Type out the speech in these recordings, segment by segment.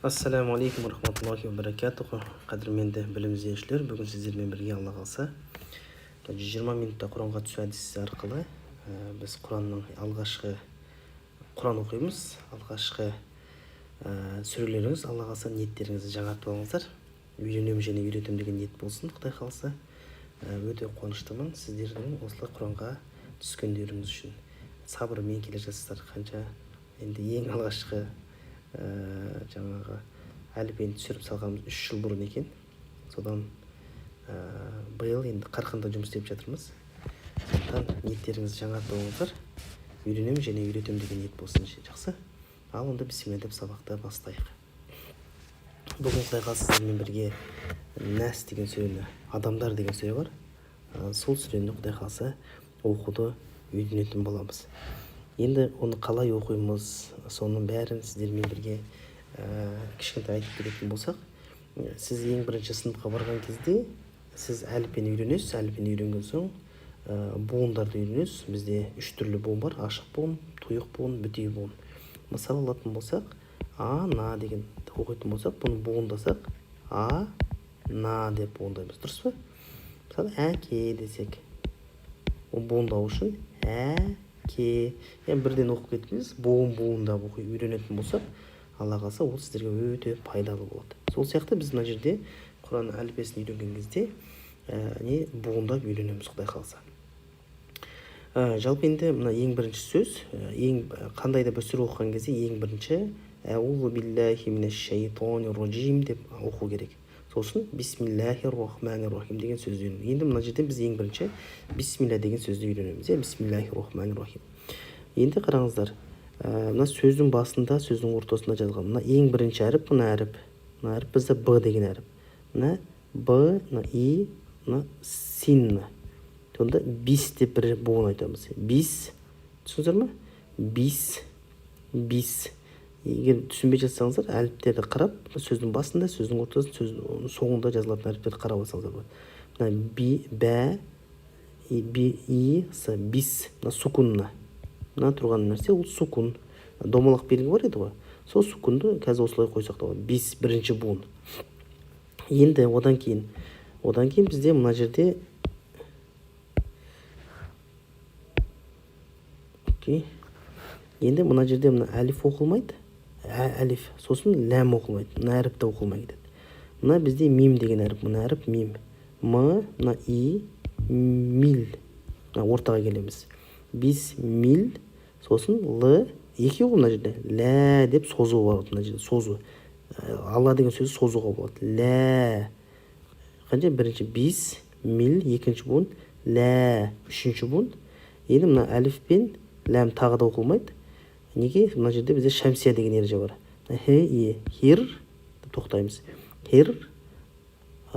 Ассалаумағалейкум рахматуллахи ва баракатуху. Қадірменді білім іздеушілер, бүгін сіздермен бірге, Алла қаласа, 120 минутта Құранға түсу әдісі арқылы біз Құранның алғашқы Құран оқимыз. Алғашқы сүрелеріңіз, Алла қаласа, ниеттеріңізді жаңартып алыңыздар. Үйренемін және үйретемін деген ниет болсын, Құдай қаласа. Өте қуаныштымын сіздердің осылай Құранға түскендеріңіз үшін. Сабырмен келе жатсыздар. Қанша енді ең алғашқы жаңағы әліппені түсіріп салғанымыз 3 жыл бұрын екен. Содан биыл енді қарқынды жұмыс істеп жатырмыз. Сондықтан ниеттеріңізді жаңартып алыңыздар. Үйренемін және үйретемін деген ниет болсын. Жақсы, ал онда бисмилля деп сабақты бастайық. Бүгін, Құдай қаласа, сіздермен бірге Нәс деген сүрені, адамдар деген сүре бар, сол сүрені, Құдай қаласа, оқуды үйренетін боламыз. Енді оны қалай оқимыз, соның бәрін сіздермен бірге кішкентай айтып беретін болсақ, сіз ең бірінші сыныпқа барған кезде сіз әліппені үйренесіз. Әліппені үйренген соң буындарды үйренесіз. Бізде үш түрлі буын бар: ашық буын, тұйық буын, бітеу буын. Мысал алатын болсақ, ана деген оқитын болсақ, бұны буындасақ, а на деп буындаймыз, дұрыс па? Мысалы, әке десек, ол буындау үшін ә ке. Енді бірден оқып кетпейміз, буын буындап оқи үйренетін болсақ, Алла қаласа, ол сіздерге өте пайдалы болады. Сол сияқты біз мына жерде Құран әліппесін үйренген кезде не буындап үйренеміз, Құдай қаласа. Жалпы енді мына ең бірінші сөз, ең қандай да бір сүре оқыған кезде ең бірінші әузу биллахи минаш деп оқу керек. Сосын бисмиллахи рахмани рахим деген сөзді үйрену. Енді мына жерде біз ең бірінші бисмилля деген сөзді үйренеміз, иә. Бисмиллахи рахмани рахим. Енді қараңыздар, мына сөздің басында, сөздің ортасында жазылған мына ең бірінші әріп, мына әріп, мына әріп бізде б деген әріп. Мына б, мына и, мына син. Сонда бис деп бір буын айтамыз. Бис, түсіндіңіздер ма? Бис, бис. Егер түсінбей жатсаңыздар, әліптерді қарап, сөздің басында, сөздің ортасында, сөздің соңында жазылатын әріптерді қарап алсаңыздар болады. Мына би, бә, и, би, и, с, бис. Мына сукун, мына тұрған нәрсе ол сукун, домалақ белгі бар еді ғой, сол сукунды қазір осылай қойсақ та болады. Бис, бірінші буын. Енді одан кейін бізде мына жерде, окей, енді мына жерде мына әлиф оқылмайды, әлиф, сосын ләм оқылмайды, мына әріп те оқылмай кетеді. Мына бізде мим деген әріп, мына әріп мим, м, мына и, мил. Мына ортаға келеміз, бис мил, сосын л, екеу ғой. Мына жерде лә деп созу бар, мына жерде созу. Алла деген сөзді созуға болады. Лә қанша? Бірінші бис мил, екінші буын, лә, үшінші буын. Енді мына әлиф пен ләм тағы да оқылмайды. Неге? Мына жерде бізде шәмсия деген ереже бар. Х, е, хир деп тоқтаймыз, хир.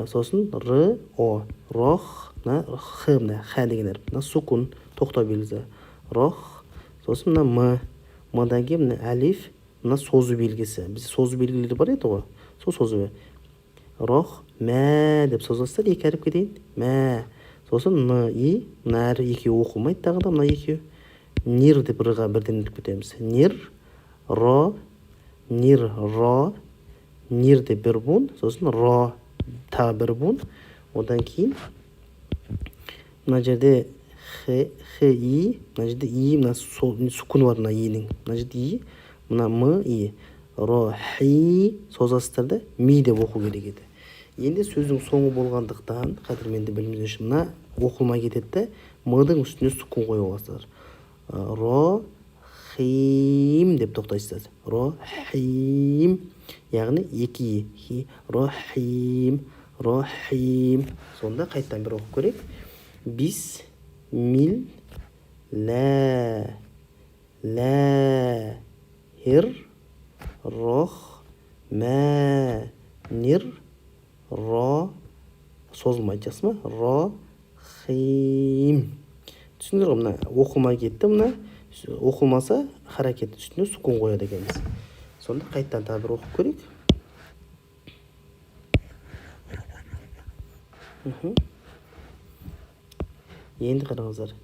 Сосын р, о, рох, мына х, мына х деген әріп, мына сукун, тоқтау белгісі, рох. Сосын мына м, мдан кейін мына әлиф, мына созу белгісі. Бізде созу белгілері бар еді ғой, сол созу. Рох, мә деп созасыздар екі әріпке дейін, мә. Сосын н, и, мына әрі екеуі оқылмайды тағы да, мына екеуі. Нир деп р-ға бірден өтіп кетеміз. Нир, ро, нир, ро, нир деп бір буын, сосын ро, тағы бір буын. Одан кейін мына жерде х, х, и, мына жерде и, мына сукуны бар мына иның. Мына жерде и, мына м, и, ро, хи созасыздар да, ми деп оқу керек еді. Енді сөздің соңы болғандықтан, қадірменді білім үшін, мына оқылмай кетеді да, мдың үстіне сукун қойып аласыздар. Ро, хим деп тоқтайсыздар. Ро, хим, яғни екі и, хи, ро, хим, ро, хим. Сонда қайтадан бір оқып көрейік. Бис мил лә лә хир рох мә нир ро, созылмайды, жақсы ма? Ро, хим. Түсіндіңдер ғой? Мына оқылмай кетті. Мына оқылмаса, харакет үстіне сукун қояды екенбіз. Сонда қайтадан тағы бір оқып көрейік. Енді қараңыздар: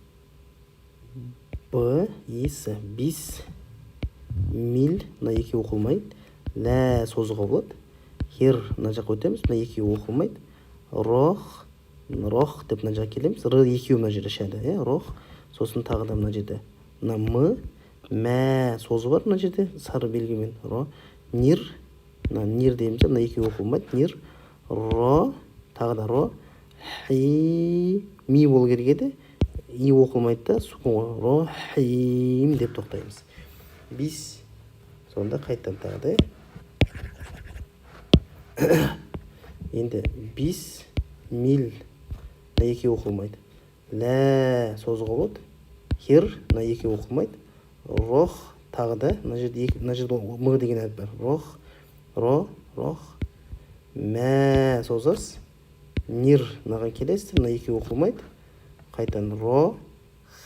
б, и, с, бис, мил, мына екеуі оқылмайды, Лә созуға болады. Хир мына жаққа өтеміз, мына екеуі оқылмайды. Рох, рох деп мына жаққа келеміз. Р екеуі мына жерде шәді, иә, рох. Сосын тағы да мына жерде мына м, мә созу бар мына жерде сары белгімен. Ро, нир, мына нир дейміз, мына екеуі оқылмайды. Нир, ро, тағы да ро, хи, ми болу керек еді. И оқылмайды да, сукун ғой. Ро, хим деп тоқтаймыз. Бис. Сонда қайтадан тағы да енді бис, мил, мына екеуі оқылмайды. Лә созуға болады. Хир, мына екеуі оқылмайды. Рох, тағы да мына жерде екі, мына жерде м деген әріп бар. Рох, ро, рох, мә созасыз. Нир, мынаған келесіздер, мына екеуі оқылмайды. Қайтадан ро,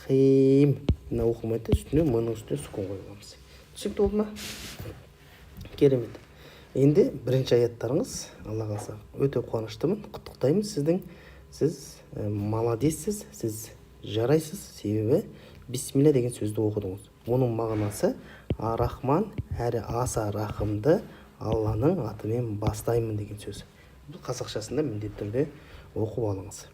хим, мына оқылмайды да, үстіне м-ның үстіне сукун қойып аламыз. Түсінікті болды ма? Керемет. Енді бірінші аяттарыңыз, Алла қаласа, өте қуаныштымын, құттықтаймын сіздің. Сіз молодецсіз, сіз жарайсыз, себебі бисмилля деген сөзді оқыдыңыз. Оның мағынасы Рахман әрі аса рахымды Алланың атымен бастаймын деген сөз. Бұл қазақшасында міндетті түрде оқып алыңыз.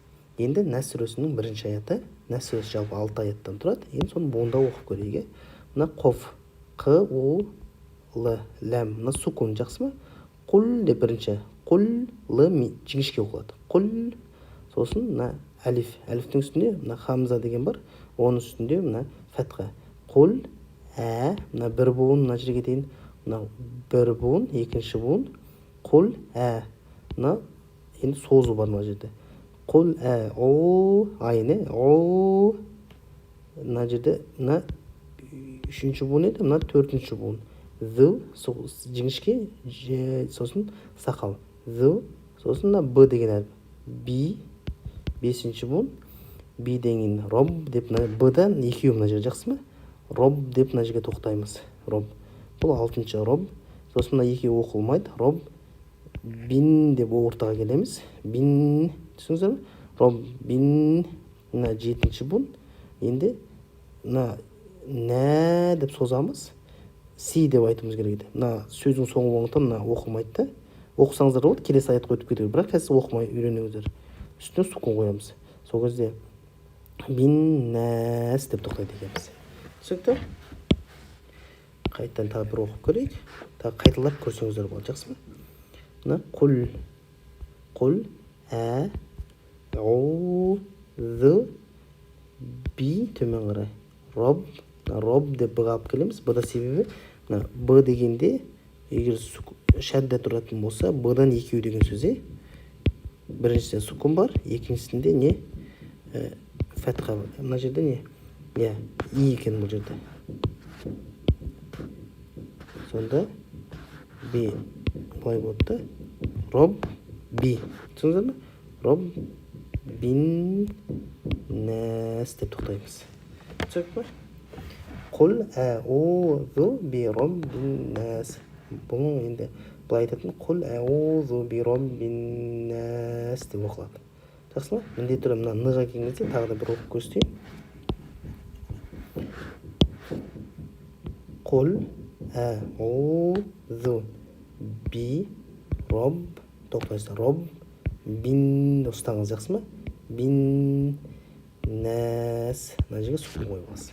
Енді Нәс сүресінің бірінші аяты. Нәс сүресі жалпы алты аяттан тұрады. Енді соны буында оқып көрейік, иә. Мына қоф, қ, у, л, ләм, мына сукун, жақсы ма? Құл деп бірінші құл, л ми, жіңішке оқылады. Құл. Сосын мына әлиф, әлифтің үстінде мына хамза деген бар, оның үстінде мына фәтха. Құл, ә, мына бір буын мына жерге дейін, мына бір буын, екінші буын. Құл, ә, мына енді созу бар мына жерде. Құл, ә, о, айн, иә, о. Мына жерде мына үшінші буын еді, мына төртінші буын. Зу, жіңішке, сосын сақал. Зу, сосын мына б деген әріп. Би, бесінші буын. Биден кейін роб деп мына б-дан екеуі мына жерде, жақсы ма? Роб деп мына жерге тоқтаймыз. Роб. Бұл алтыншы роб. Сосын мына екеуі оқылмайды. Роб, бин деп ортаға келеміз. Бин, түсіндіңіздер ме? Роб, бин, мына жетінші буын. Енді мына нә деп созамыз. Си деп айтуымыз керек еді. Мына сөздің соңы болғандықтан мына оқылмайды да. Оқысаңыздар да болады, келесі аятқа өтіп кету керек, бірақ қазір оқымай үйреніңіздер. Үстіне сукун қоямыз. Сол кезде бин нәс деп тоқтайды екенбіз. Түсінікті? Қайтадан тағы бір оқып көрейік. Тағы қайталап көрсеңіздер болады, жақсы ма? Мына құл, құл, ә, у, з, би төмен қарай. Роб, роб деп б-ға алып келеміз. Б-да себебі мына б дегенде егер шәдда тұратын болса, б-дан екеу деген сөз, иә. Біріншісінде сукун бар, екіншісінде не? Фәтха бар. Мына жерде не? Иә, и екен бұл жерде. Сонда би былай болады да. Роб, би. Түсіндіңіздер ме? Роб, бин, нәс деп тоқтаймыз. Түсінікті ме? Құл, әузу, би, роббин нәс. Бұның енді былай айтатын: құл, әузу, би, роббин нәс деп оқылады. Жақсы ма? Міндетті түрде мына н-ға келген кезде тағы да бір оқып көрсетейін. Құл, әузу, би, роб, тоқтайсыздар. Роб, бин ұстаңыз, жақсы ма? Бин, нәс. Мына жерге сукун қойып аласыз.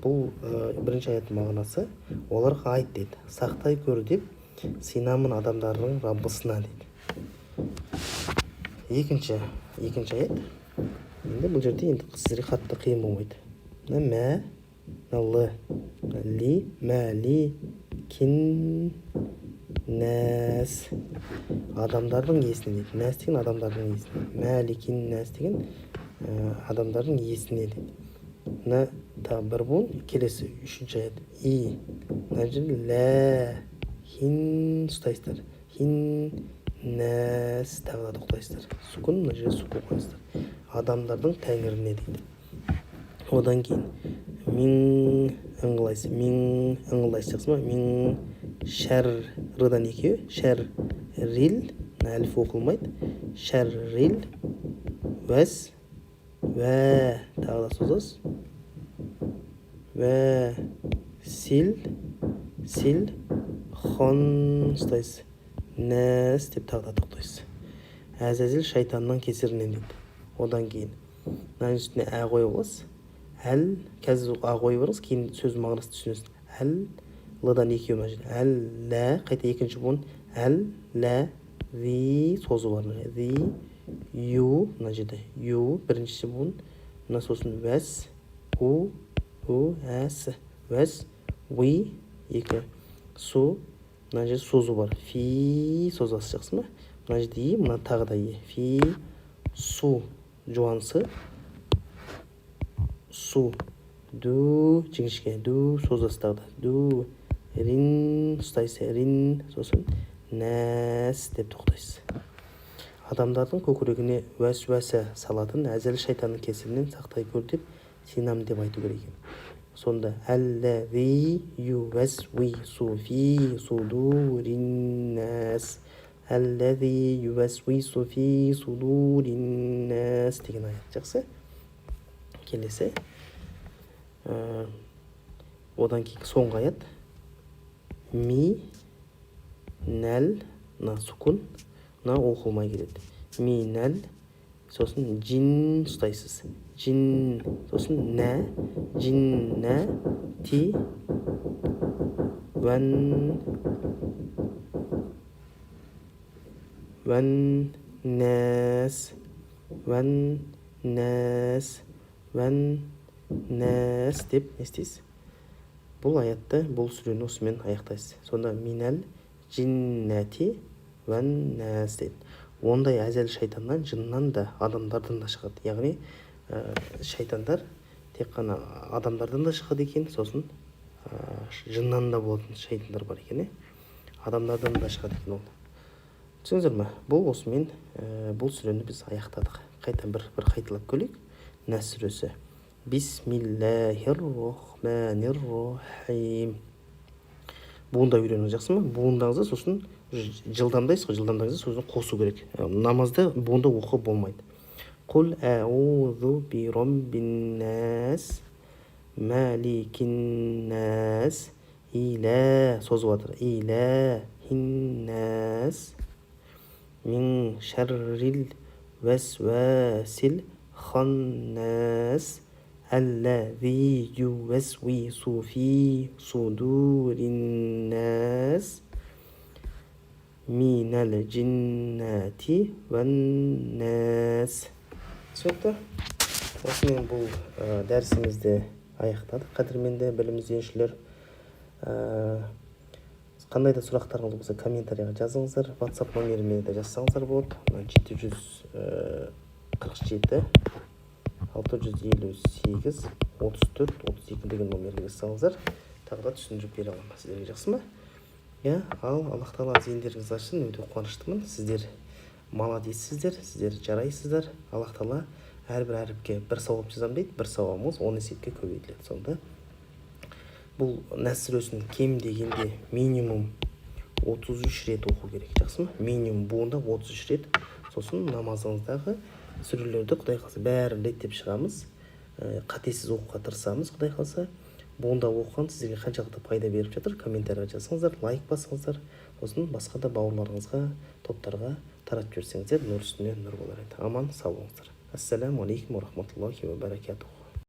Бұл бірінші аяттың мағынасы: оларға айт дейді, сақтай көр деп сыйынамын адамдардың Раббысына дейді. Екінші аят. Енді бұл жерде енді сіздерге қатты қиын болмайды. Мына мә, мына л, мына ли, мә, ли, кин, нәс, адамдардың иесіне дейді. Нәс деген адамдардың иесіне. Мәликин нәс деген адамдардың иесіне дейді. Мына тағы бір буын. Келесі үшінші аят. И мына жерде лә, хин ұстайсыздар. Хин, нәс, тағы да тоқтайсыздар. Сукун, мына жерге сукун қоясыздар. Адамдардың тәңіріне дейді. Одан кейін мин ыңғылайсыз, мин ыңғылайсыз, жақсы ма? Мин шәр, рдан екеуі. Шәр рил, мына әлиф оқылмайды. Шәррил уәс, уә, тағы да созасыз. Уә, сил, сил, Хон ұстайсыз, нәс деп тағы да тоқтайсыз. Әзәзіл шайтанның кесірінен дейді. Одан кейін мынаның үстіне ә қойып аласыз. Әл, қазір а қойып алыңыз, кейін сөздің мағынасын түсінесіз. Әл, л-дан екеу мына жерде. Әл, лә, қайта екінші буын. Әл, лә, зи, созу бар мына зи, ю, мына жерде ю, бірінші буын. Мына сосын уәс, у, у, ә, с. Уәс, уи, екі. Су, мына жерде созу бар. Фи, созасыз, жақсы ма? Мына жерде и, мына тағы да и. Фи, су, жуансы, су, ду, жіңішке, ду, созасыз тағы да. Ду, рин, ұстайсыз, рин, сосын нәс деп тоқтайсыз. Адамдардың көкірегіне уәсуәсә салатын әзәл шайтанның кесірінен сақтай көр деп сенамын деп айту керек екен. Сонда әлләзи ювәсвису фи судурин-нәс, әлләзи ювәсвису фи судурин-нәс деген аят. Жақсы. Келесі. Одан кейінгі соңғы аят. Ми, нәл, мына сукун, мына оқылмай келеді. Ми, нәл, сосын жин ұстайсыз. Жин, сосын нә, жин, нә, ти, уән, уән, нәс, уән, нәс, уән, нәс деп не істейсіз? Бұл аятты, бұл сүрені осымен аяқтайсыз. Сонда минәл жиннәти уән нәс дейді. Ондай әзәл шайтаннан, жыннан да, адамдардан да шығады. Яғни шайтандар тек қана адамдардан да шығады екен, сосын жыннан да болатын шайтандар бар екен, адамдардан да шығады екен ол. Түсіндіңіздер ме? Бұл осымен бұл сүрені біз аяқтадық. Қайта бір бір қайталап көрейік. Нәс сүресі. Бисмиллахир рахманир рахим. Буындап үйреніңіз, жақсы ма? Буындаңыздар, сосын жылдамдайсыз ғой, жылдамдаңыздар, сосын қосу керек. Намазда буында оқуға болмайды. Құл әузу би роббин нәс, маликин нәс, иля, созып жатыр, иләхин нәс, мин шәррил вәсвәсил ханнәс, әлләзи ювәсвису фи судурин нәс, минәл жиннәти уән-нәс. Түсінікті? Осымен бұл дәрісімізді аяқтадық, қадірменді білім іздеушілер. Қандай да сұрақтарыңыз болса, комментарийға жазыңыздар. WhatsApp номеріме де жазсаңыздар болады. 747 658 34 32 деген номерге жазсаңыздар, тағы да түсіндіріп бере аламын сіздерге, жақсы ма? Иә, ал Аллах тағала зейіндеріңізді ашсын. Өте қуаныштымын, сіздер молодецсіздер, сіздер жарайсыздар. Аллах тағала әрбір әріпке бір сауап жазамын дейді, бір сауабыңыз 10 есепке көбейтіледі. Сонда бұл Нәс сүресін кем дегенде минимум 33 рет оқу керек, жақсы ма? Минимум буында 33 рет. Сосын намазыңыздағы сүрелерді, құдай қаласа, бәрін реттеп шығамыз. Қатесіз оқуға тырысамыз, құдай қаласа. Буында оқыған сіздерге қаншалықты пайда беріп жатыр, комментарийға жазсаңыздар, лайк бассаңыздар, сосын басқа да бауырларыңызға, топтарға таратып жіберсеңіздер, нұр үстіне нұр болар еді. Аман сау болыңыздар. Ассаламу алейкум рахматуллахи ва баракатуху.